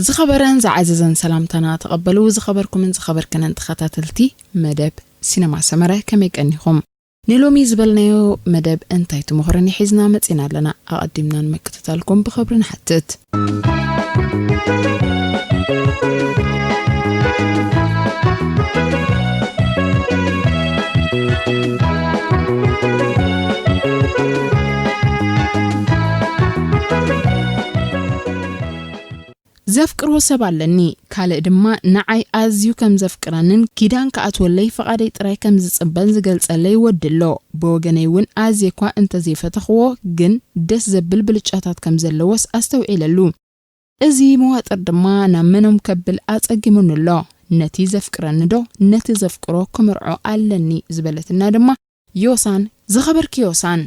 ዝኸበረን ዝዓዘዘን ሰላምታና ተቐበሉ። ዝኸበርኩምን ዝኸበርክንን ተኸታተልቲ መደብ ሲነማ ሰመረ፣ ከመይ ቀኒኹም? ንሎሚ ዝበልናዮ መደብ እንታይ ትምኽርኒ ሒዝና መጺና ኣለና። ኣቐዲምና ንምክትታልኩም ብኽብሪ ንሓትት። ዘፍቅሮ ሰብ ኣለኒ፣ ካልእ ድማ ንዓይ ኣዝዩ ከም ዘፍቅረንን ኪዳን ክኣትወለይ ፍቓደይ ጥራይ ከም ዝጽበን ዝገልጸለይ ወዲ ኣሎ። ብወገነይ እውን ኣዝየ እኳ እንተዘይፈተኽዎ፣ ግን ደስ ዘብል ብልጫታት ከም ዘለዎስ ኣስተውዒለሉ። እዚ መዋጥር ድማ ናብ መኖም ከብል ኣጸጊሙኒ ኣሎ። ነቲ ዘፍቅረኒ ዶ ነቲ ዘፍቅሮ ክምርዖ ኣለኒ ዝበለትና ድማ ዮሳን። ዝኸበርኪ ዮሳን፣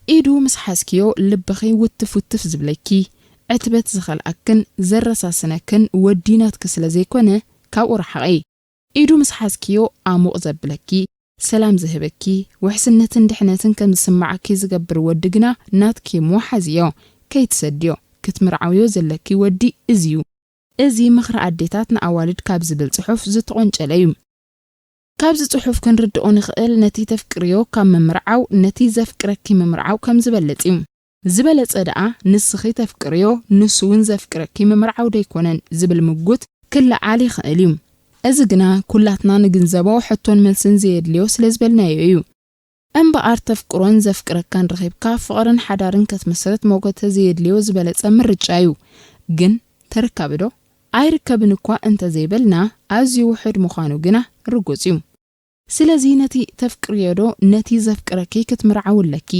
ኢዱ ምስ ሓዝክዮ ልብኺ ውትፍ ውትፍ ዝብለኪ፣ ዕትበት ዝኸልኣክን ዘረሳስነክን ወዲ ናትኪ ስለ ዘይኮነ፣ ካብኡ ረሓቒ። ኢዱ ምስ ሓዝክዮ ኣሙቕ ዘብለኪ፣ ሰላም ዝህበኪ፣ ውሕስነትን ድሕነትን ከም ዝስምዓኪ ዝገብር ወዲ ግና ናትኪ እሞ ሓዝዮ፣ ከይትሰድዮ። ክትምርዓውዮ ዘለኪ ወዲ እዚዩ። እዚ ምኽሪ ኣዴታት ንኣዋልድ ካብ ዝብል ጽሑፍ ዝተቖንጨለ እዩ። ካብዚ ጽሑፍ ክንርድኦ ንኽእል፣ ነቲ ተፍቅርዮ ካብ ምምርዓው ነቲ ዘፍቅረኪ ምምርዓው ከም ዝበልጽ እዩ። ዝበለጸ ደኣ ንስኺ ተፍቅርዮ፣ ንሱ እውን ዘፍቅረኪ ምምርዓው ዶ ኣይኮነን ዝብል ምጉት ክለዓል ይኽእል እዩ። እዚ ግና ኩላትና ንግንዘቦ፣ ሕቶን መልስን ዘየድልዮ ስለ ዝበልናዮ እዩ። እምበኣር ተፍቅሮን ዘፍቅረካን ረኺብካ ፍቕርን ሓዳርን ክትምስርት ሞገተ ዘየድልዮ ዝበለጸ ምርጫ እዩ። ግን ተረካቢ ዶ? ኣይርከብን እኳ እንተዘይበልና፣ ኣዝዩ ውሑድ ምዃኑ ግና ርጉጽ እዩ። ስለዚ ነቲ ተፍቅርዮ ዶ ነቲ ዘፍቅረኪ ክትምርዓዊ ኣለኪ።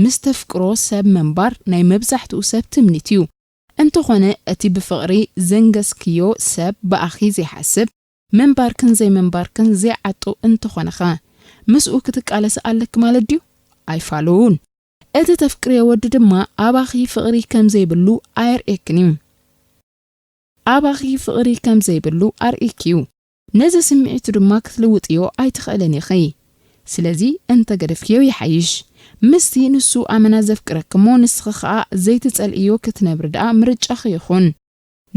ምስ ተፍቅሮ ሰብ ምንባር ናይ መብዛሕትኡ ሰብ ትምኒት እዩ። እንተኾነ እቲ ብፍቕሪ ዘንገስክዮ ሰብ ብኣኺ ዘይሓስብ፣ ምንባርክን ዘይምንባርክን ዘይዓጡ እንተኾነኸ፣ ምስኡ ክትቃለሲ ኣለኪ ማለት ድዩ? ኣይፋሉን። እቲ ተፍቅርዮ ወዲ ድማ ኣባኺ ፍቕሪ ከም ዘይብሉ ኣየርእየክን እዩ። ኣባኺ ፍቕሪ ከም ዘይብሉ ኣርእይኪ እዩ። ነዚ ስምዒቱ ድማ ክትልውጥዮ ኣይትኽእልን ኢኺ። ስለዚ እንተገደፍክዮ ይሓይሽ። ምስቲ ንሱ ኣመና ዘፍቅረኪ እሞ ንስኺ ኸኣ ዘይትጸልእዮ ክትነብሪ ደኣ ምርጫኺ ይኹን።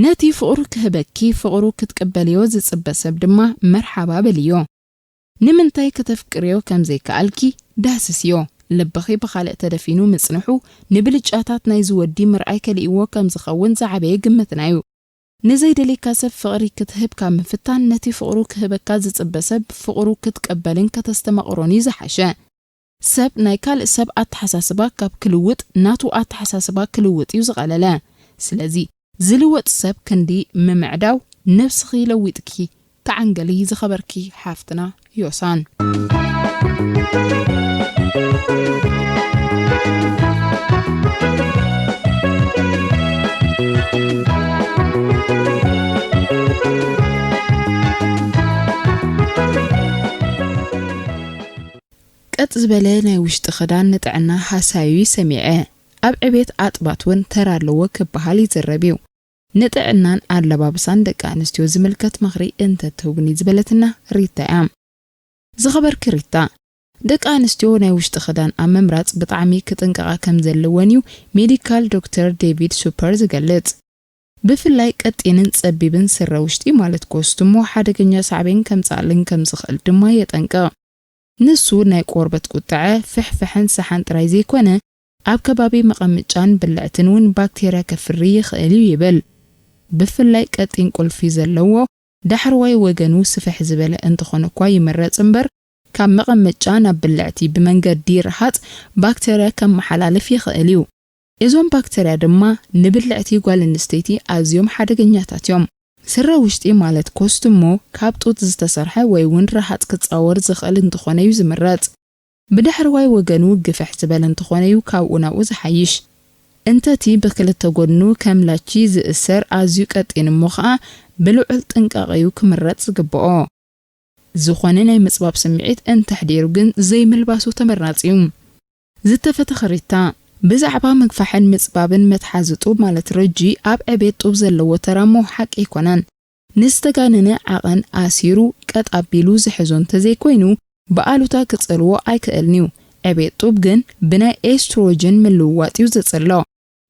ነቲ ፍቕሩ ክህበኪ ፍቕሩ ክትቅበልዮ ዝጽበ ሰብ ድማ መርሓባ በልዮ። ንምንታይ ከተፍቅርዮ ከም ዘይከኣልኪ ዳህስስዮ። ልብኺ ብኻልእ ተደፊኑ ምጽንሑ ንብልጫታት ናይዚ ወዲ ምርኣይ ከሊእዎ ከም ዝኸውን ዝዓበየ ግምትና እዩ። ንዘይደልየካ ሰብ ፍቕሪ ክትህብ ካብ ምፍታን፣ ነቲ ፍቕሩ ክህበካ ዝጽበ ሰብ ፍቕሩ ክትቀበልን ከተስተማቕሮን እዩ ዝሓሸ። ሰብ ናይ ካልእ ሰብ ኣተሓሳስባ ካብ ክልውጥ፣ ናቱ ኣተሓሳስባ ክልውጥ እዩ ዝቐለለ። ስለዚ፣ ዝልወጥ ሰብ ክንዲ ምምዕዳው፣ ነብስኺ ለዊጥኪ ተዓንገሊ ዝኸበርኪ ሓፍትና ዮሳን። ቀጥ ዝበለ ናይ ውሽጢ ክዳን ንጥዕና ሃሳዩ ሰሚዐ። ኣብ ዕቤት ኣጥባት እውን ተራ ኣለዎ ክበሃል ይዝረብ እዩ። ንጥዕናን ኣለባብሳን ደቂ ኣንስትዮ ዝምልከት ምኽሪ እንተትህቡኒ ዝበለትና ሪታ እያ። ዝኸበርኪ ሪታ፣ ደቂ ኣንስትዮ ናይ ውሽጢ ክዳን ኣብ ምምራጽ ብጣዕሚ ክጥንቀቓ ከም ዘለወን እዩ ሜዲካል ዶክተር ዴቪድ ሱፐር ዝገልጽ። ብፍላይ ቀጢንን ጸቢብን ስረ ውሽጢ ማለት ኮስቱሞ ሓደገኛ ሳዕቤን ከምጽኣለን ከም ዝኽእል ድማ የጠንቅቕ። ንሱ ናይ ቆርበት ቁጥዐ፣ ፍሕፍሕን ሰሓን ጥራይ ዘይኮነ፣ ኣብ ከባቢ መቐምጫን ብልዕትን እውን ባክቴርያ ከፍሪ ይኽእል እዩ ይብል። ብፍላይ ቀጢን ቁልፊ ዘለዎ ዳሕረዋይ ወገኑ ስፍሕ ዝበለ እንተኾነ እኳ ይምረጽ እምበር፣ ካብ መቐመጫ ናብ ብልዕቲ ብመንገዲ ርሃጽ ባክተርያ ከመሓላልፍ ይኽእል እዩ። እዞም ባክተርያ ድማ ንብልዕቲ ጓል ኣንስተይቲ ኣዝዮም ሓደገኛታት እዮም። ስረ ውሽጢ ማለት ኮስቱሞ ካብ ጡጥ ዝተሰርሐ ወይ እውን ረሃጽ ክጻወር ዝኽእል እንተኾነ እዩ ዝምረጽ። ብዳሕረዋይ ወገኑ ግፍሕ ዝበለ እንተኾነ እዩ ካብኡ ናብኡ ዝሓይሽ። እንተቲ ብክልተ ጎድኑ ከም ላቺ ዝእሰር ኣዝዩ ቀጢን እሞ ኸኣ ብልዑል ጥንቃቐ እዩ ክምረጽ ዝግብኦ። ዝኾነ ናይ ምጽባብ ስምዒት እንተሕዲሩ ግን ዘይምልባሱ ተመራጺ እዩ። ዝተፈተኸ ሪታ፣ ብዛዕባ ምግፋሕን ምጽባብን መትሓዚ ጡብ ማለት ረጂ ኣብ ዕቤት ጡብ ዘለዎ ተራ እሞ ሓቂ ኣይኮነን። ንዝተጋነነ ዓቐን ኣሲሩ ቀጥ ኣቢሉ ዝሕዞ እንተዘይኮይኑ ብኣሉታ ክጸልዎ ኣይክእልን እዩ። ዕቤት ጡብ ግን ብናይ ኤስትሮጅን ምልውዋጥ እዩ ዝጽሎ።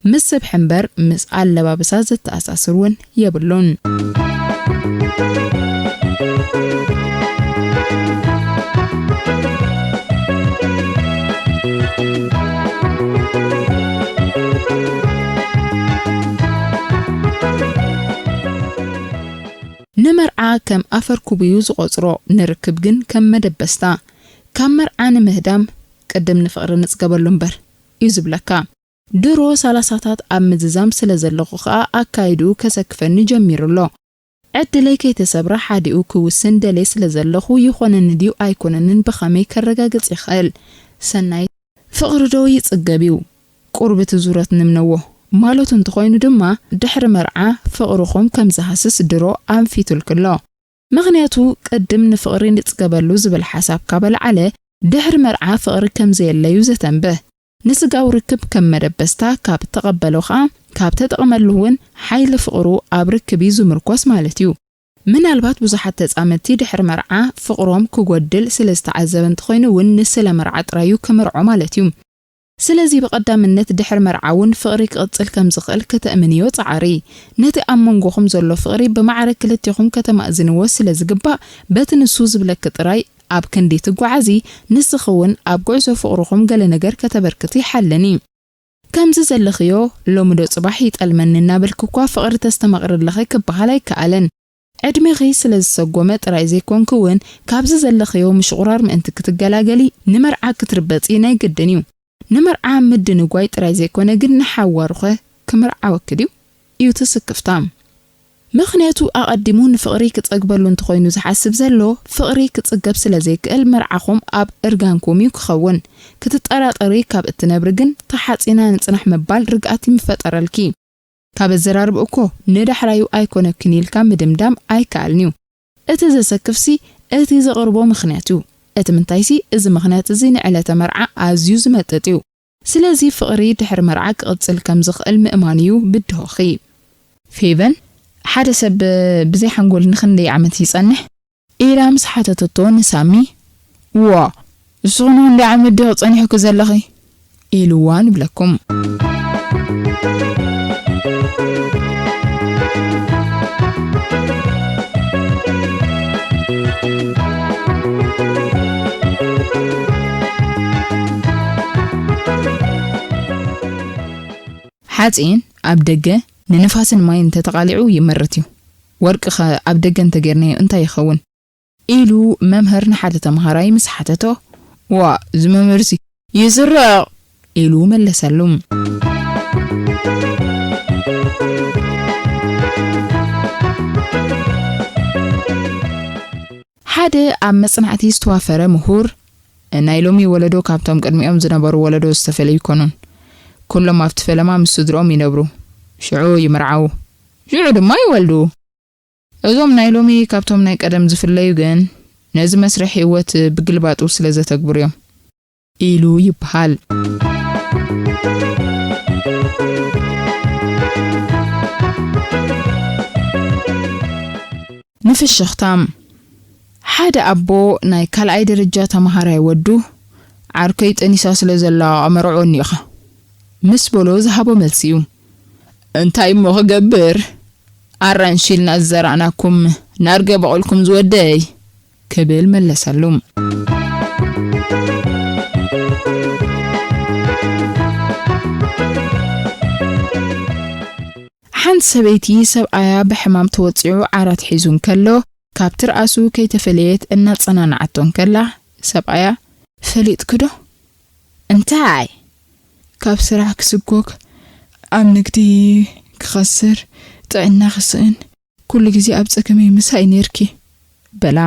ምስ ስብሒ እምበር ምስ ኣለባብሳ ዘተኣሳስር እውን የብሉን። ንመርዓ ከም ኣፈር ኩብዩ ዝቖጽሮ፣ ንርክብ ግን ከም መደበስታ። ካብ መርዓ ንምህዳም ቅድም ንፍቕሪ ንጽገበሉ እምበር እዩ ዝብለካ። ድሮ ሰላሳታት ኣብ ምዝዛም ስለ ዘለኹ ከኣ ኣካይድኡ ከሰክፈኒ ጀሚሩ ኣሎ። ዕድለይ ከይተሰብረ ሓዲኡ ክውስን ደልየ ስለ ዘለኹ ይኾነኒ ድዩ ኣይኮነንን ብኸመይ ከረጋግጽ ይኽእል? ሰናይት፣ ፍቕሪ ዶ ይጽገብ እዩ? ቁሩብ እቲ ዙረት ንምነዎ። ማለቱ እንተኾይኑ ድማ ድሕሪ መርዓ ፍቕርኹም ከም ዝሃስስ ድሮ ኣንፊቱልኪ ኣሎ። ምኽንያቱ ቅድም ንፍቕሪ ንጽገበሉ ዝብል ሓሳብ ካብ ኣልዓለ ድሕሪ መርዓ ፍቕሪ ከም ዘየለዩ ዘተንብህ። ንስጋዊ ርክብ ከም መደበስታ ካብ ተቐበሎ ኸኣ ካብ ተጠቕመሉ እውን ሓይሊ ፍቕሩ ኣብ ርክብ እዩ ዝምርኮስ ማለት እዩ። ምናልባት ብዙሓት ተጻመድቲ ድሕሪ መርዓ ፍቕሮም ክጎድል ስለ ዝተዓዘበ እንተኾይኑ እውን ንስለ መርዓ ጥራይ እዩ ክምርዖ ማለት እዩ። ስለዚ ብቐዳምነት ድሕሪ መርዓ እውን ፍቕሪ ክቕጽል ከም ዝኽእል ከተእምንዮ ጸዓሪ። ነቲ ኣብ መንጎኹም ዘሎ ፍቕሪ ብማዕረ ክልቴኹም ከተማእዝንዎ ስለ ዝግባእ በቲ ንሱ ዝብለኪ ጥራይ ኣብ ክንዲ ትጓዓዚ ንስኺ እውን ኣብ ጉዕዞ ፍቕርኹም ገለ ነገር ከተበርክቲ ሓልኒ። ከምዚ ዘለኽዮ ሎሚ ዶ ጽባሕ ይጠልመኒ እናበልኪ እኳ ፍቕሪ ተስተማቕሪ ኣለኺ ክበሃል ኣይከኣልን። ዕድሜኺ ስለ ዝሰጎመ ጥራይ ዘይኮንኪ እውን ካብዚ ዘለኽዮ ምሽቑራር ምእንቲ ክትገላገሊ ንመርዓ ክትርበጺ ናይ ግድን እዩ። ንመርዓ ምድንጓይ ጥራይ ዘይኮነ ግን ንሓዋሩኸ ክምርዓወኪ ድዩ? እዩ እቲ ስክፍታ። ምኽንያቱ ኣቐዲሙ ንፍቕሪ ክጸግበሉ እንተኾይኑ ዝሓስብ ዘሎ ፍቕሪ ክጽገብ ስለ ዘይክእል መርዓኹም ኣብ እርጋንኩም እዩ ክኸውን። ክትጠራጠሪ ካብ እትነብሪ ግን ተሓጺና ንጽናሕ ምባል ርግኣት ይምፈጠረልኪ። ካብ ኣዘራርብኡ እኮ ንዳሕራዩ ኣይኮነክን ኢልካ ምድምዳም ኣይከኣልን እዩ። እቲ ዘሰክፍሲ እቲ ዘቕርቦ ምኽንያት እዩ። እቲ ምንታይሲ እዚ ምኽንያት እዚ ንዕለተ መርዓ ኣዝዩ ዝመጥጥ እዩ። ስለዚ ፍቕሪ ድሕሪ መርዓ ክቕጽል ከም ዝኽእል ምእማን እዩ ብድሆኺ። ፌቨን፣ ሓደ ሰብ ብዘይ ሓንጎል ንኽንደይ ዓመት ይጸንሕ? ኢላ ምስ ሓተተቶ ንሳሚ፣ ዋ፣ ንስኺ ንኽንደይ ዓመት ዲኺ ጸኒሕኪ ዘለኺ? ኢልዋ ንብለኩም። ሓጺን ኣብ ደገ ንንፋስን ማይን እንተተቓሊዑ ይመርት እዩ። ወርቂ ኸ ኣብ ደገ እንተጌርናዮ እንታይ ይኸውን? ኢሉ መምህር ንሓደ ተምሃራይ ምስ ሓተቶ፣ ዋ፣ እዚ መምህርሲ ይስረቕ! ኢሉ መለሰሉ። ሓደ ኣብ መጽናዕቲ ዝተዋፈረ ምሁር፣ ናይ ሎሚ ወለዶ ካብቶም ቅድሚኦም ዝነበሩ ወለዶ ዝተፈለዩ ኣይኮኑን። ኩሎም ኣብቲ ፈለማ ምስ ስድርኦም ይነብሩ። ሽዑ ይምርዓዉ። ሽዑ ድማ ይወልዱ። እዞም ናይ ሎሚ ካብቶም ናይ ቀደም ዝፍለዩ ግን ነዚ መስርሕ ህይወት ብግልባጡ ስለ ዘተግብሩ እዮም። ኢሉ ይበሃል። ንፍሽኽታ። ሓደ ኣቦ ናይ ካልኣይ ደረጃ ተምሃራይ ወዱ፣ ዓርከይ ጠኒሳ ስለ ዘላ ኣመርዕወኒ ኢኻ፣ ምስ በሎ ዝሃቦ መልሲ እዩ። እንታይ እሞ ክገብር? ኣራንሺ ኢልና ዝዘራእናኩም ናርገ በቑልኩም ዝወደይ። ክብል መለሰሉ። ሓንቲ ሰበይቲ ሰብኣያ ብሕማም ተወጺዑ ዓራት ሒዙ እንከሎ፣ ካብ ትርኣሱ ከይተፈለየት እናጸናንዓቶ እንከላ፣ ሰብኣያ፣ "ፈሊጥኪ ዶ?" "እንታይ?" "ካብ ስራሕ ክስጎግ፣ ኣብ ንግዲ ክኸስር፣ ጥዕና ክስእን፣ ኩሉ ግዜ ኣብ ጸገመይ ምሳይ ኔርኪ" በላ።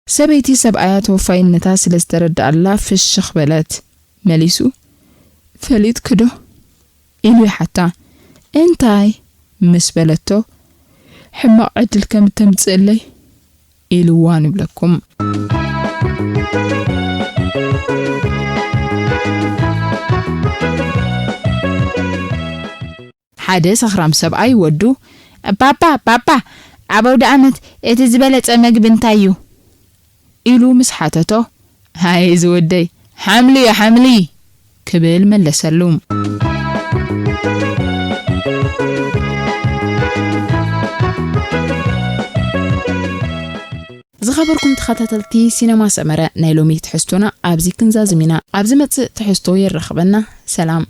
ሰበይቲ ሰብኣያ ተወፋይነታ ስለ ዝተረድኣላ ፍሽኽ በለት። መሊሱ፣ "ፈሊጥኪ ዶ?" ኢሉ ይሓታ። "እንታይ?" ምስ በለቶ፣ "ሕማቕ ዕድል ከም እተምጽእለይ" ኢልዋ ንብለኩም። ሓደ ሰኽራም ሰብኣይ ወዱ፣ "ባባ፣ ባባ፣ ኣብ ኣውደኣመት እቲ ዝበለጸ መግቢ እንታይ እዩ?" ኢሉ ምስ ሓተቶ፣ "ሃይ ዝወደይ፣ ሓምሊ እዩ፣ ሓምሊ!" ክብል መለሰሉ። ነበርኩም ተኸታተልቲ ሲነማ ሰመረ፣ ናይ ሎሚ ትሕዝቶና ኣብዚ ክንዛዝም ኢና። ኣብ ዝመጽእ ትሕዝቶ የራኽበና። ሰላም።